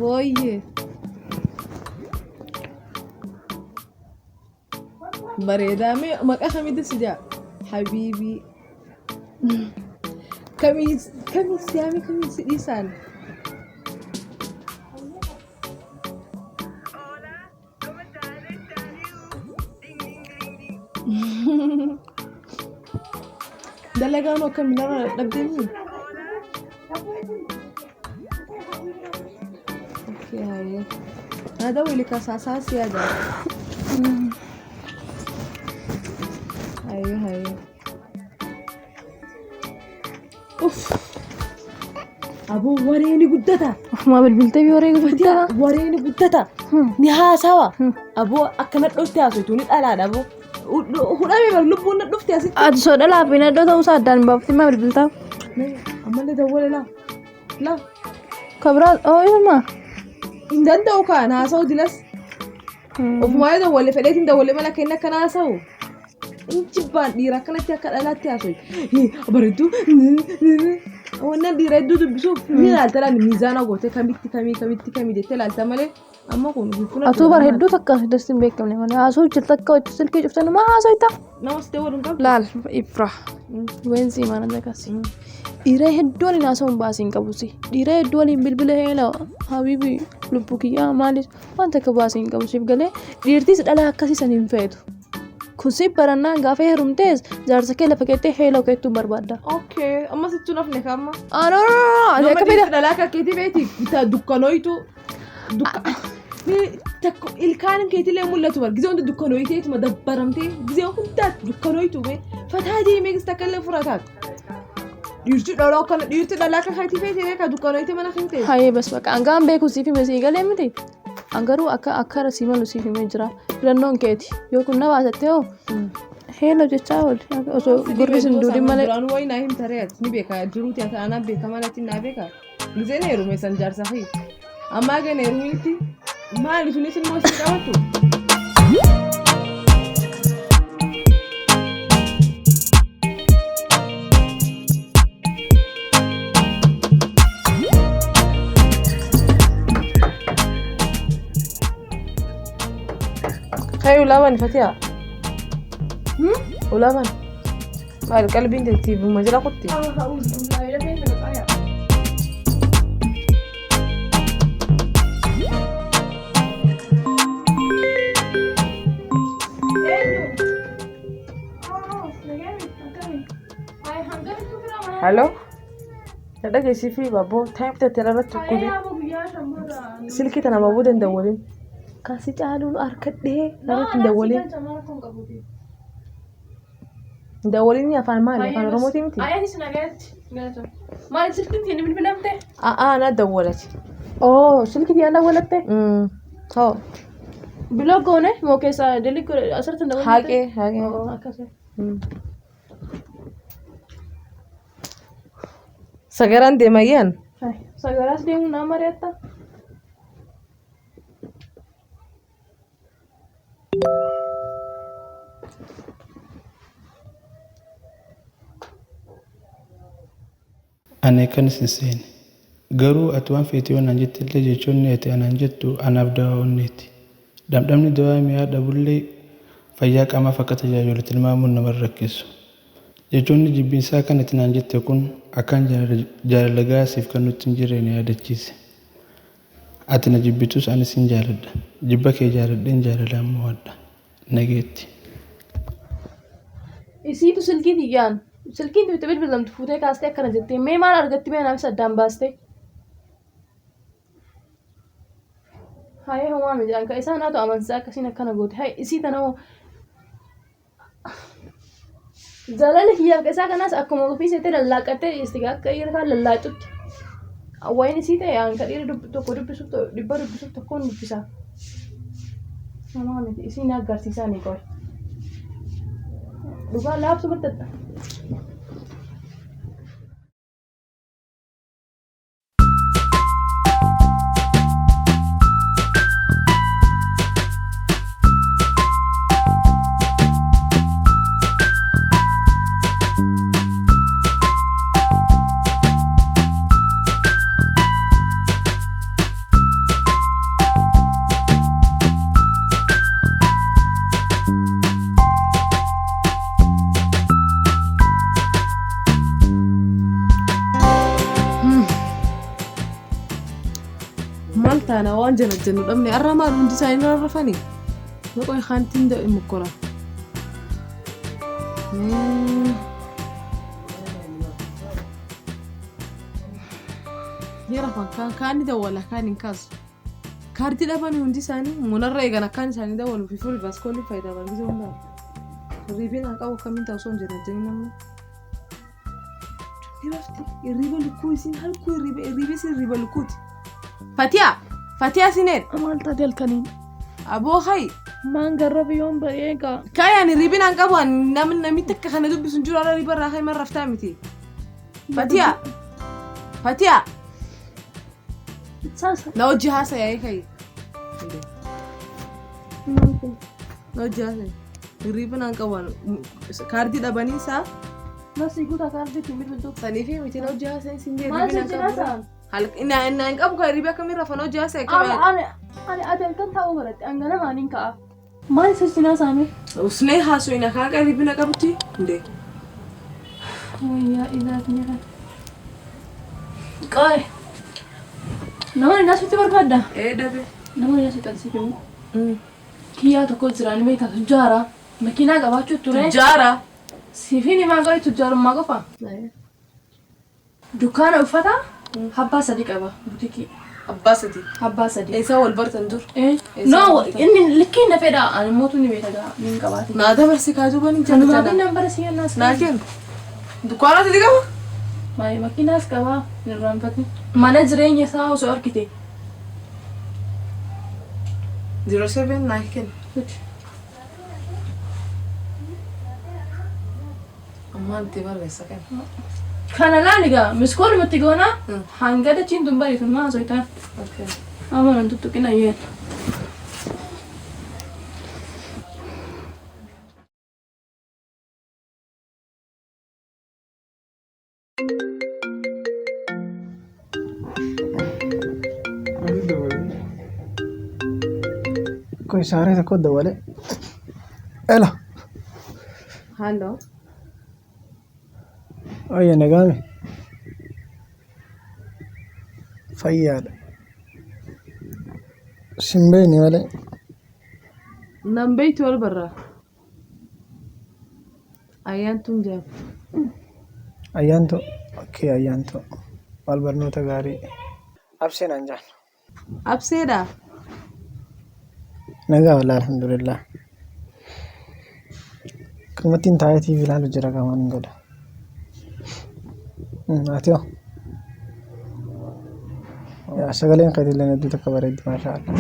Wooyyee. Bareedaa mee maqaa kamitti si jaa? Habiibii. Kamii kamii si yaame kamii si dhiisaan? Dalagaan akkamii nama dadhabdee? Okay, hayyee. Na dawwili kasaasaa si yaada. Hayyee hayyee. Uff. Aboo waree ni guddata. Ofumaa bilbiltee fi waree guddaa. Waree ni guddata. Ni haasawa. Aboo akka nadhootti haasoftu ni dhalaadha aboo. Hudhamee bar lubbuun na dhufte asitti. Ati soo dhalaa fi nadhoo ta'uusaa addaan hin baafatin maa bilbiltaa? Ammallee dawwale laa. Laa. Kabraa oo isuma. Hin danda'u kaan haasa'u dilas. Ofumaa yoo dawwale fedheetiin dawwale mala kenna akkana haasa'u. Hin jibbaan dhiira akkanatti akka dhalaatti haasa'u. Bareedduu. Wannan dhiira hedduu dubbisuuf ni ilaalta laal miizaana gootee kamitti kamii kamitti kamii jettee ilaalta malee amma kun fudhatu. Atuu bara hedduu takka dasti hin beekamne malee haasa'u jirta akka hojii silkii cufte numa haasa'ita. Nama si dawwalu hin qabdu. Laal Ifra. Weensi mana jakasi. Dhiira hedduu waliin haasa'uun baasii hin qabusi. Dhiira hedduu waliin bilbila heela habiibi lubbuu kiyyaa maalis waan takka baasii hin qabu siif galee dhiirtis dhala akkasii san hin feetu. Kun si barannaan gaafa heerumtees jaarsa kee lafa keettee heela keettuun barbaadda. Okay, amma sitti nafne kaamma. Ah no no no ati Nama akka fedha. dhiirti dhalaa akka keetii beeti dukkanooytu. Takka ilkaan keetillee mul'atu bar gizee hunda dukkanooyteetuma dabbaramtee gizee hundaatti dukkanooytu bee fataa deemee gis takka illee furataat. Dhiirti dhalaa akkana dhiirti dhalaa akka keetii feeti beekaa dukkanooytee mana keetii. Hayee bas baqa angaan beeku siif hime sii galee miti. An garuu akka akka sii malu siif himee jira. Filannoon keeti. Yoo kun na baasatte hoo heela jechaa ooli. Osoo gurri sin duudin malee. Duraan wayi naa himta reet ni beeka jiruuti haa ta'an beeka malatti naa beeka. Gizeen heerume san jaarsa fi ammaa gana heerumitti maali sunis immoo si qabatu. Hey, ulaban Fatiha. Ulaban. Maal qalbiin teetti buma jala kutti. Hello. Na dhageessii fi babboo taayim teetti irratti tukkubi. Silkii tana babuu dandawwalin. Kasi caaluun harkadhee irratti hin dawwalin. Hin dawwalin afaan maali? Afaan Oromootii miti? Maal silkiin tiini bilbilamte? A'aa na dawwalati. Oo silkii tiyyaan dawwalatte? Hoo. Biloo goone moo keessa deli asirratti hin dawwalamte? Haqee haqee. Oo akkasii. Sagaraan deemayyaan. Sagaraas deemuu naa mari'atta? Ani akkan isin seene. Garuu ati waan feete yoo naan jette illee jechoonni ati anaan jettu anaaf dawaa onneeti. Dhamdhamni dawaa mi'aa dhabullee fayyaa qaamaaf akka tajaajilu tilmaamuun nama hin rakkisu. Jechoonni jibbiinsaa kan ati naan jette kun akkaan jaalala gahaa siif kennutti hin jirre na yaadachiise. Ati na jibbitus ani sin jaaladha. Jibba kee jaaladheen jaalalaan mo'adha. Nageetti. Isiitu silkii tiyyaan silkiin itti bilbilamtu fuutee kaastee akkana jettee mee maal argatti mee anaafis addaan baastee. Hayee homaa miti anka isaan haatu amansiisa akkasiin akkana goote haye isii tana hoo jaalala kiyyaaf isaa kanaas akkuma ofii seetee lallaaqattee dhiisti akka dhiira kaan lallaacutti. Wayin isii ta'e anka dhiira tokko dubbisuuf dhibba dubbisuuf tokkoon dubbisa. Homaa miti isiin agarsiisaa ni qoy. Dhugaa laabsumatti taana waan jana jennu dhabne arra maal hundi isaanii irra rafanii? Maqaa kaantiin da'e mukkora. Ni rafan kaan kaan ni dawwala kaan hin kaasu. Kaardii dhaban hundi isaanii munarra eegan akkaan isaanii dawwalu fi fuul baaskoolii faayidaa barbaachisuu hundaa. Hirriibni aan qabu akkamiin ta'u osoo hin jedhan jedhanii namni. Ni rafti hirriiba lukkuu isiin halkuu hirriiba hirriiba isiin hirriiba lukkuuti. Fatiyaa Fatiyaa sineen Maal taate halkaniin? Aboo hayi. Maan garrafi yoon bari'ee kaa. Kayi ani hirriibni aan qabu ani namni namitti akka kana dubbisu hin jiru har'a hirriiba irraa kayi man raftaa miti. Fatiyaa Fatiyaa Sasa. Na hojii haasa'ee kayi. Na hojii haasa'e. Hirriiba naan qabu ani kaardii dhabanii isaa Nasi guutaa kaardii ittiin bilbiltu. sanii fi miti na hojii haasa'e siin jee Maal hirriiba si naan qabu. cinaa Naan qabu kan hirriiba akkamiin rafan hojii haasa'e Ani akkamiin. ani ani ati halkan taa'uu baratti an ganamaan hin ka'a. Maal si cinaa saame? Usnee haasa'e na kaan hirriiba na qabutti hundee. Wayyaa ilaaf ni kan. Qaay. Nama inni asitti barbaadda? Ee dhabe. Nama inni asitti asii himu. Kiyyaa tokko jira ni beektaa tujjaara. Makiinaa qabaachuu ture. Tujjaara. Siifin himaa godhe tujjaarummaa qofa. Dukkaana uffata abbaa sadii qaba butikii. Abbaa sadii. Abbaa sadii. Eessaa wal bartan dur? No, inni likkii na fedha ani mootu ni beeka gaa ni qabaate. Naa dabarsi kaajuu bani jala Kanumaaf jala. inni bara si kennaas. Naa kennu. Dukkaana sadii qaba? Maali makiinaas qaba hin irraanfatin. Mana jireenya isaa osoo argite. 07 naa kennu. Ammaan itti barreessa kenna. Kana laali gaa miskoolumatti goona hanga dachiin tun bariitu maa osoo itaan. Amma nan tuttuqina yeen. Koy saaree tokko dawwale. Elo. Halloo. Ayya nagaame. Fayyaadha. Sin beekne malee. Nan beektu wal barraa. Ayyaantuun jedhama. Ayyaantuu. Okay ayyaantuu. Maal barnoota gaarii. Absee naan jaan. Abseedha. Nagaa wallaahi alhamdulillah. Akkanumattiin taa'ee TV ilaalu jira qaamaan hin godha. Ati hoo? Yaa sagaleen keetillee hedduu takka bareeddi maashaa Allah.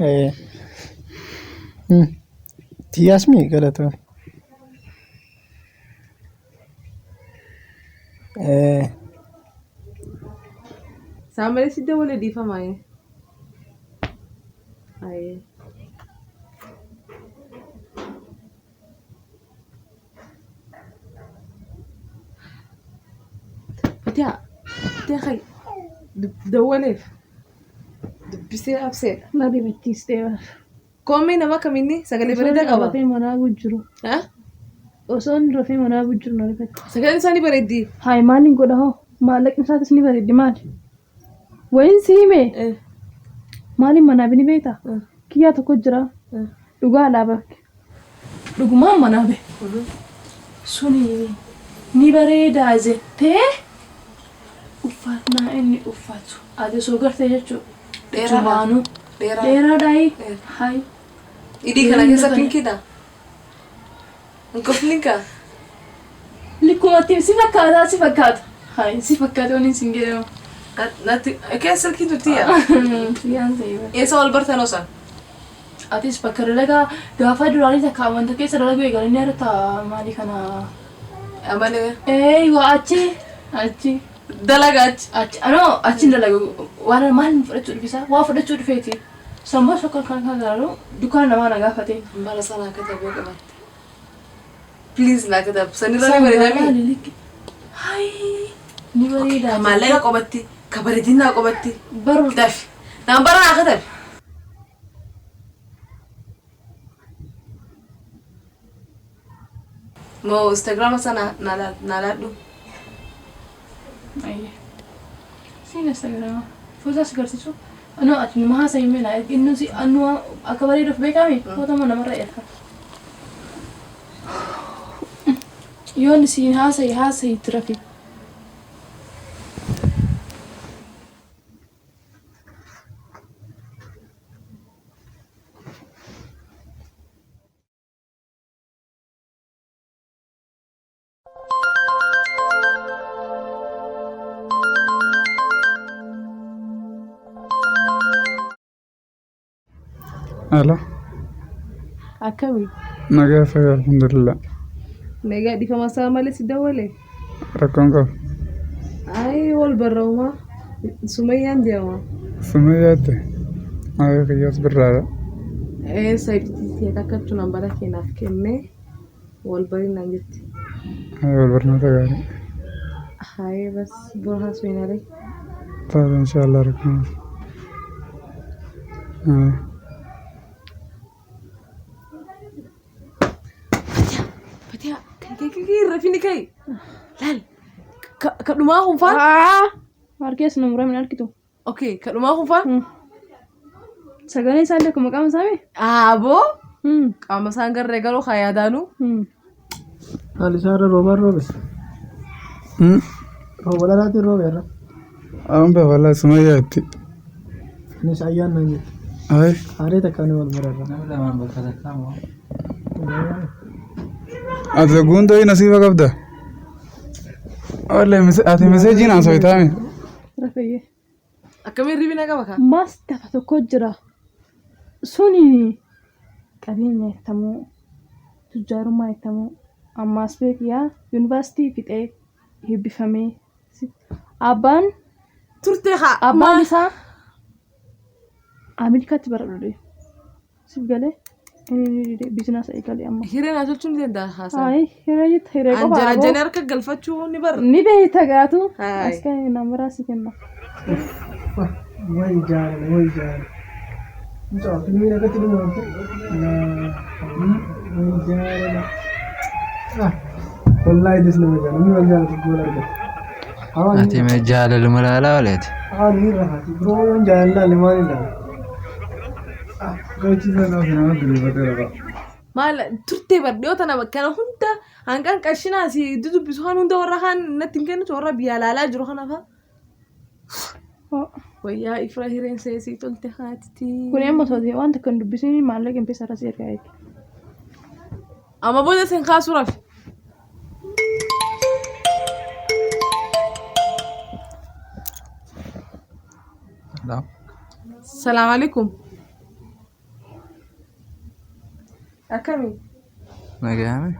Eh. Tiyyaas mii galatoon. Eh. Isaan malee si dawwale dhiifama. Ayee. Fatiyaa. Fatiyaa kai. Dawwaleef. Dubbisee abseedha. Na rifachiistee bara. Koomee nama kamiinni sagalee bareedaa qaba. Rafee manaa jiru. Ha? Osoo inni rafee manaa jiru na rifachiiste. Sagaleen isaanii bareeddi. Hayi maaliin godha hoo? Maallaqni isaatis ni bareeddi maali? Wayin si hime maaliin manaa bini beektaa? Kiyyaa tokko jira. Dhugaa dhaaba. Dhugumaan manaa be. Suni ni bareedaa jettee uffannaa inni uffatu. Ati osoo gartee jechuudha. Dheeraadha. Jumaanuu. Dheeraa. Dheeraadhaayi. Hayi. Idii kana keessa pinkiidha. Hin koflinka. Likkumatti si fakkaataa si fakkaata. Hayi si fakkaata waliin sin jedhamu. Natti keessa silkiin tuttiya. Yaan ta'e. Eessa wal bartan osaan? Atis bakka dalagaa gaafa duraanii takka wanta keessa dalaguu eegalanii yaadatta maali kana. Amalee. Ee waa achi achi Dalagaa achi. achi anoo achi hin dalagu waan maal fudhachuu dhufisa waa fudhachuu dhufeeti. Sammuu tokko kan kan garaaru dukkaana namaa na gaafate. Bara sana akka ta'e qabatte. Please naa katabu. Sanirra ni bareedami. Hayi ni bareeda. Maallaqa qobatti. Ka bareedinaa qobatti. Baru Dafi. Naan bara naa katabi. Moo Instagram sana naa laadhu. Ayye. Si Siin Instagram. Foto as garsiisu. No ati numa haasa'i mee naa inni si annu akka bareeduuf beekame foto moo namarra erga. Yoon siin haasa'i haasa'i itti rafi. Alo, Akkami? Nagaa fayyaa alhamdulillah. Nagaa dhiifama isaa malee si dawwale. Rakkoon qabu. Ayi wal barraa'uma. Sumayyaan deema. Sumayyaatti. Ayoo kiyyaas birraadha. Ee saayibtiitii takkattu nambara keenaaf kennee wal barinaan jetti. Ayoo wal barnoota gaarii. Haye bas bor haasofnare. Taate inshallah rakkoon qabu. Ayoo. Fatiha kai kai kai rafini kai. Laal ka dhumaa kun faan? Harkees nu murame hin argitu. Okay ka dhumaa kun faan? Sagalee isaallee akkuma qaama isaa mi? Aboo qaama isaan garree garuu haa yaadaanu. Haalli isaa irra roobaan roobe. Rooba dhalaatiin roobe irra. Amma walaa Sumayyaatti. Innis ayyaan naan jette. Ay. Haaree takkaan wal bararra. Namni lamaan bakka takkaa moo? Ati guuntoo nasiiba qabda. Olle ati meseejiin haasoftaami. Rafeeyyee. Akkamiin ribina qaba kaa? Maas dafa tokko jira. Suni qabeenya eeggamoo tujjaarummaa eeggamoo ammaas beekiyaa yuunivarsiitii fixee eebbifamee abbaan Turte haa. abbaan isaa Ameerikaatti bara dhufe. Siif galee inni biizinasa eegalee amma. Hireen haa tolchuu ni danda'a haasaa. Ayi hiree jette hiree qofa Anjana aboo. jana harka galfachuu ni bara. Ni beekta gaatu. Hayi. As kan nambaraa si kenna. Way jaalala way jaalala. Mucaa filmiin akkatti dhumaamte. Way jaalala. Wallaahi des nama jaalala. Namni wal jaalatu gola argata. Hawaan Ati mee jaalaluma ilaalaa ooleeti. Hawaan ni rafaati. Biroo yoon jaalala maal ilaala? Gochiisa nama diriirfatee rafa. Maal turtee bar dhiyoo tana kana hunda hanqan qarshinaa si dudubbisu kan hunda warra kaan natti hin kennitu warra biyya laalaa jiru kana fa'a. Wayyaa ifra hireen seesii tolte haatiti. Kun amma osoo waan takka hin dubbisiin maallaqa hin peesarra si ergaa jechuudha. Amma booda isin kaasuu rafi. Salaam alaikum. Akkami? Nagaame?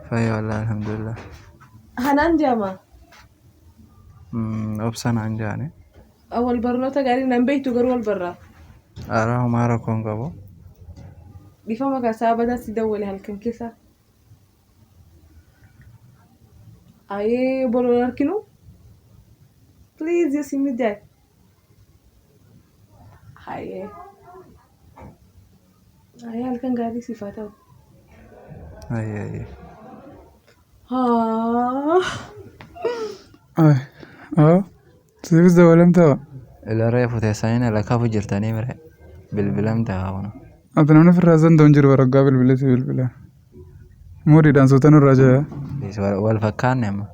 Fayyaa wallaahi alhamdulillah. Hanaan jedhama. Obsa naan jaane. Wal barnoota gaarii nan beektu garuu wal barraa. Araa homaa rakkoon qabu. Dhiifama kan sa'a badaa si dawwale halkan keessa. Ayee boloon harkinu. Please yoo si mijaa'e. Hayee. Ayee halkan gaarii siif haa ta'u. Ayyee ayyee. Haa. Ay. Haa. Siifis dabalamtaa? Ila reefu teessanii ala kafu jirtanii mire bilbilamtaa kun. Ati namni firraa san ta'u hin jiru waraggaa bilbilee si bilbila. Muuriidhaan suuta nurraa jira. Wal fakkaanne amma.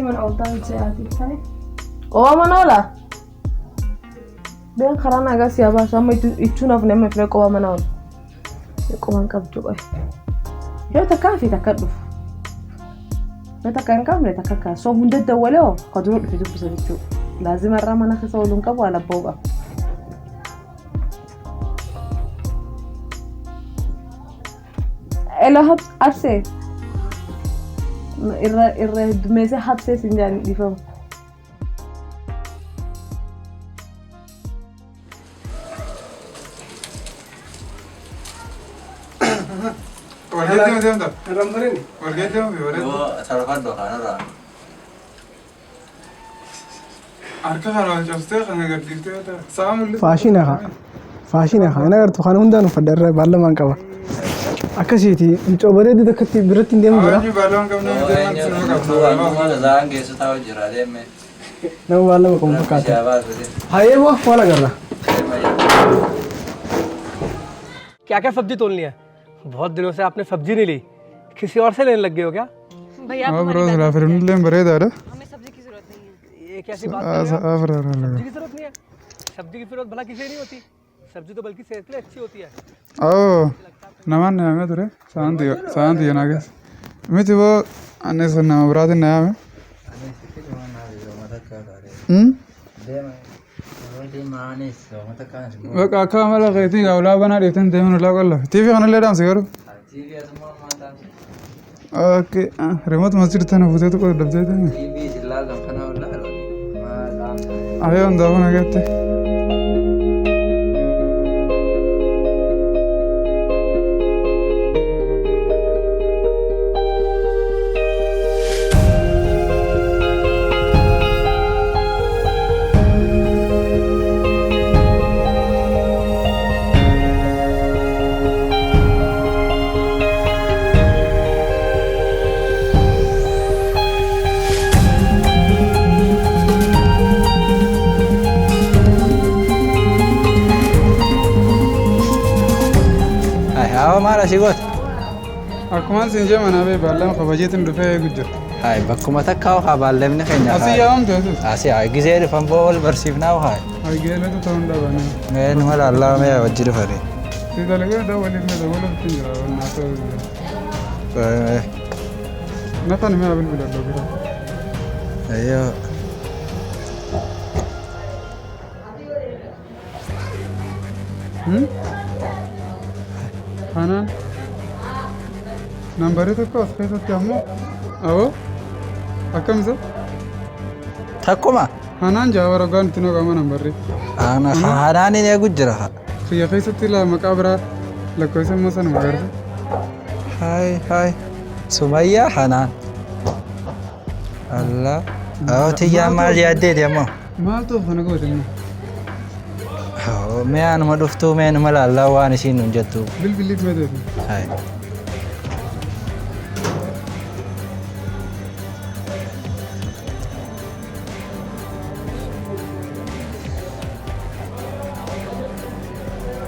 mana ooltaan se'aati. Taa'e. Qobaa mana oolaa? Been karaa nagaa si baasu amma ichuun hafne amma filee qobaa mana oola. Qobaan qabdu qoy. Yoo takka fi takka dhufu. Yoo takka hin qabne takka akka soo hunda dawwalee hoo ka dura dhufe dubbisa jechuudha. Laazima irraa mana keessa ooluun qabu alabba'uu qaba. Elo habsee irra irra heddummeessee habsee siin jedhan dhiifama. Walgeetti deemta. Irraan bareedni. Walgeetti deemta bareedu. Yoo salphadhu kanarraa. Harka kana wal cabsitee kana gad dhiiftee sa'a mul'isa. Faashina haa. Faashina haa. Inni agartu kana hundaan uffadha irra baallamaan qaba. Akkasiiti mucoo bareedu takkatti biratti hin deemu jira. Hawwaanni baaloon qabna miti maal sinuu qabna. Akkuma sa'aan geessu taa'u jira deemee. Nama baallama qabu fakkaata. Hayyee moo wal agarra. क्या क्या सब्जी तोलनी है? बहुत दिनों से आपने सब्जी नहीं ली, किसी और से लेने लग गए हो क्या? भैया Haa biroo silaa firmillee bareedaadha. हमें सब्जी की जरूरत नहीं है। ये कैसी बात कर रहे हो आप? Sa'a firaara laga. सब्जी की जरूरत नहीं है? सब्जी की जरूरत भला किसी नहीं होती। सब्जी तो बल्कि सेहत के लिए अच्छी होती है। Awoo namaan yaamee ture sa'aan xiyya naa keessa. Miti boo ani sun nama biraatiin na yaame. Bakka akka amala keetii gaa ulaa banaa dhiiftan deeman ulaa qolla. TV kanallee dhaamsi garuu. Okay remote masjid tana fuutee tokko dabdee deeme. Ayoo hundaafuu nagaatti. Hawa maal asii goota? Akkumaan siin jee manaa bee baallama kabajeetiin dhufee eegu jira. Hai bakkuma takka haa baallamni keenya. Asii yaamamte asis. Asii haa gizee dhufan boo wal barsiifnaa haa. Geelatu ta'uu hin dhabanii. Mee numa laallaa mee wajji dhufanii. Si dalagee dawwaliif mee dawwaluuf hin jira naa ta'uu jira. Nafan mee bilbila bira. Ayyoo. Kanaan nambarii tokko as keessatti ammoo awoo akkam isa Takkuma. Hanaan jaawara gaan itti naqama nambarri. Ana hanaan inni eegu jira. Xiyya keessatti laa maqaa biraa lakkoofsa immoo sanuma garte. Hai hai. Sumayyaa hanaan. Allah. Awoo tiyyaan maal yaaddeeti ammoo? Maaltu kana goote immoo? Mee anuma dhuftuu mee numa laallaa waan isiin nun jettu. Bilbiliif mee deebi. Hai.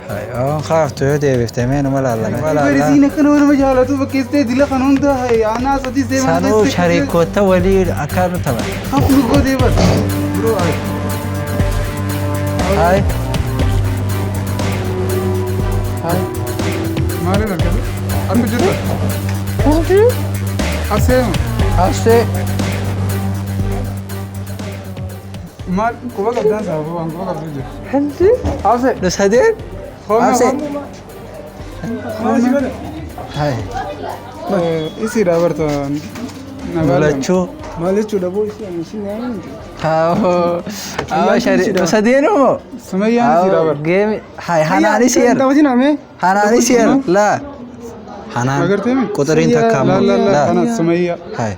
Hai, oon kaaftu yoo deebifte mee numa laallame. Barisiin akkana nama jaalatu fakkeessitee dila kan hunda aanaa sadii seemaa Sanuu shariikoota walii akka nu taphan. Hafnu gootee bar. Biroo ayi. Hai. Hai. Maaliin argate? Argu jirta? Aseema. Absee. Maal quba qabdaan saafuu waan quba qabdu jira. Absee. Nu sadeen. Absee. Hai. Isiidha barta. Lachuu. Maal jechuudha boo isii ani isin yaamamte. Awoo. Awoo shari. Nu sadeenuu moo? Sumayyaan isiidha barta. Geemi. Hai hanaanis yeer. Taphatiin amee. Hanaanis yeer. Laa. Hanaan. Agartee mi? Quxuriin takka Laa ammoo. laa laa Laa. kana Sumayyaa. Hai.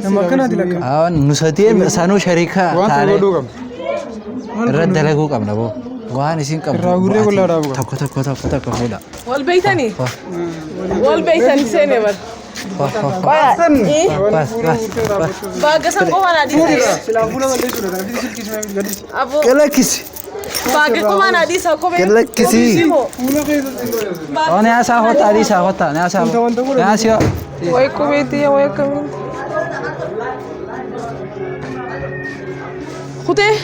Nama akkanaati lakka. Awoo nu sadeen sanuu shariika Waan tokko taanee godhuu qabna. irra dalaguu qabna boo. Waan isin qabdu. Irraa gurree qullaa dhaabuu qabna. Tokko tokko tokko tokko fuudha. Wal beeytanii? Wal beeytanii seene bar. Bas bas bas. Baga san qofaan adii Silaa fuula balleessuudha kana fiti silkii suma gadisi. Aboo Galakkisi. baga qofaan adii isaa kophee. Galakkisi. Fuula keessatti hin godhatu. Oh, ni asaa hota, ni asaa hota, ni asaa. Ni asio. Way qubeetii way akkamiin. Kutee.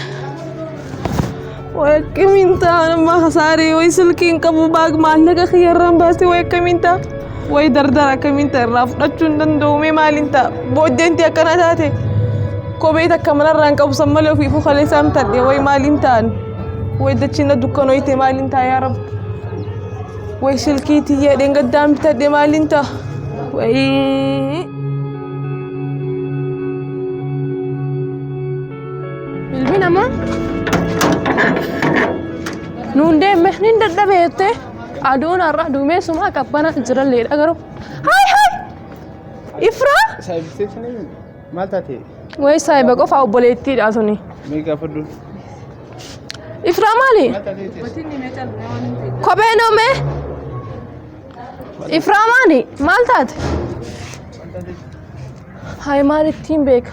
Way akkamiin ta'a nama hasaaree way silkiin qabu baag maallaqa kiyyarraan baasee way akkamiin ta'a. Way dardara akkamiin ta'a irraa fudhachuu hin danda'u mee maaliin ta'a booddeenti akkana taate kophee takka manarraa hin qabu san malee ofiifuu kaleessaan bitadhe way maaliin ta'an way dachiin dukkanooyte maaliin ta'a yaa rabbi. Way silkii tiyya dheengaddaan bitadhe maaliin ta'a. Way. Ilmi namaa nuun deemme nin dadhabe jettee aduun har'a duumeessumaa qabbana jiralleedha garuu. Haay haay! Ifraa! Maal taate? Way saayiba qofa obboleettiidha suni. Mee gaafadhu. Ifraa maali? Kopheen oomee? Ifraa maali? Maal taate? Haay maalittiin beeka?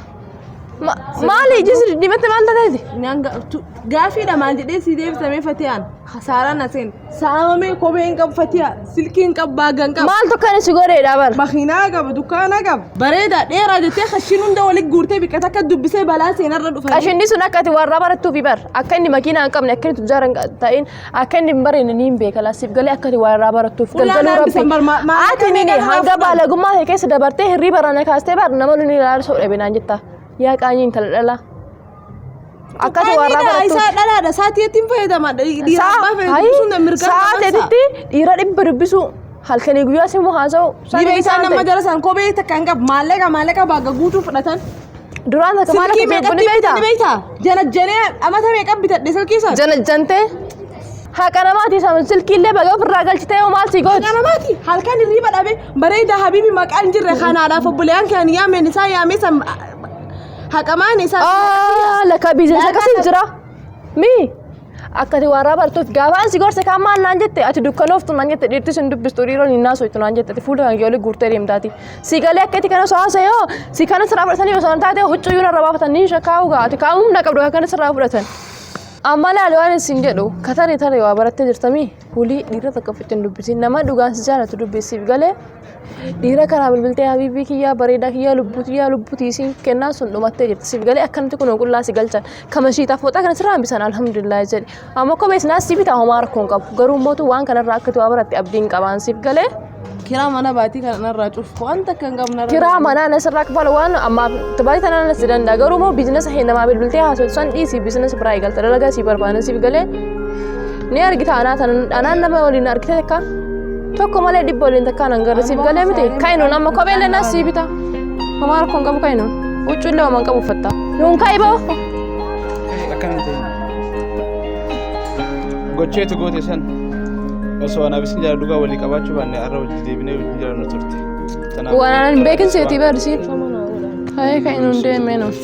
Maali iji si dhidhimatte maal taateeti? Gaafiidha maal jedhee si deebisamee fatiyaan hasaaraan aseen saamamee kophee hin qabu fatiyaa silkii hin qabu baaga hin qabu. Maaltu akkana si godheedha bara? Makiinaa qaba dukkaana qaba bareedaa dheeraa jettee kashiin hunda walitti guurtee biqilta akka dubbisee balaa seenarra dhufa. Qashinni sun akka ati warraa barattuufi bar akka inni makiinaa hin qabne akka inni tujjaara hin ta'in akka inni hin bareenne ni hin beeka laasiif galee akka ati warraa barattuuf Ulaa galgaluu naan bisan rabbi. bar Ati maallaqa nini meeqa hanga irraa baalagummaa kee keessa dabartee hirriba irraa na kaastee bar nama luni ilaalu soo dhabe naan jetta. Yaa qaanyii intala dhalaa. Akka ati warraa Isaa barattuuf. dhalaadha sa'aatii ittiin fayyadama dhiira abbaa fayyadamu sun mirga Sa'aateetitti dhiira dhibba dubbisuu halkanii guyyaa simu haasa'u. Dhibee isaan nama jala san kophee takka hin qabu maallaqa maallaqa baaga guutuu fudhatan. Duraan takka maal Silkii akka meeqatti ni beektaa? bitadhe beektaa? Jana janee amata meeqa bitadhe silkii san? Jana jantee haqa namaati sama silkiillee baga ofirraa galchitee hoo maal si gooti? Haqa namaati halkan hirriba dhabe bareeda habiibi maqaan hin jirre kanaadhaaf obboleeyyan kan yaameen isaa yaamee san haqamaan isaa. Lakka biizinsa akkasii jira. Mi akka ati warraa bartuuf gaafa ansi gorse kaan maal naan jette ati dukkanooftu naan jette dhiirti sin dubbistu dhiiroon hin naasoytu naan jette ati fuula kan kee olii guurtee deemtaati. Si galee akka ati kana osoo haasa'e hoo si kana sirraa fudhatanii osoo hin taate huccuu iyyuu narra baafatan ni shakkaa'u gaa ati kaa'uu humna qabdu kan kana sirraa fudhatan. Amma laali waan isin jedhu katare tare waa barattee jirtamii hulii dhiira takka ofitti hin dubbisin nama dhugaan si jaalatu dubbisiif galee dhiira karaa bilbiltee habiibii kiyyaa bareedaa kiyyaa lubbuu kiyyaa lubbuu tiisiin kennaan sun dhumattee jirti siif galee akkanatti kun qullaa si galchan kama shiitaaf fooxaa kana sirraa hambisan alhamdulillah jedhi amma kophee sinaas si bitaa homaa rakkoon qabu garuu mootu waan kanarraa akka waa baratte abdiin qabaan siif galee Kiraa mana baatii kana narraa cufu waan takka hin qabne narraa. Kiraa manaa nasirraa kafalu waan ammaaf tabaayii tanaan as danda'a garuu immoo biizinasa namaa bilbiltee haasoftu san dhiisii biizinasa biraa eegalta dalagaa sii barbaadan siif galee ni argita anaa tanan anaan nama waliin argite takka tokko malee dhibba waliin takka anan garra siif galee miti kainuun amma kophee illee naas sii bita homaa rakkoon qabu kainuun huccuu illee homaa hin qabu uffatta nuun ka'i ba'u. Akkana ta'e. Gocheetu goote san osoo anaaf isin jaalala dhugaa walii qabaachuu baanne har'a wajji deebinee wajjin jiraannu turte. Tanaaf Waan anan hin beekin seetii barsiin. Hayee kainuun deemee nuun.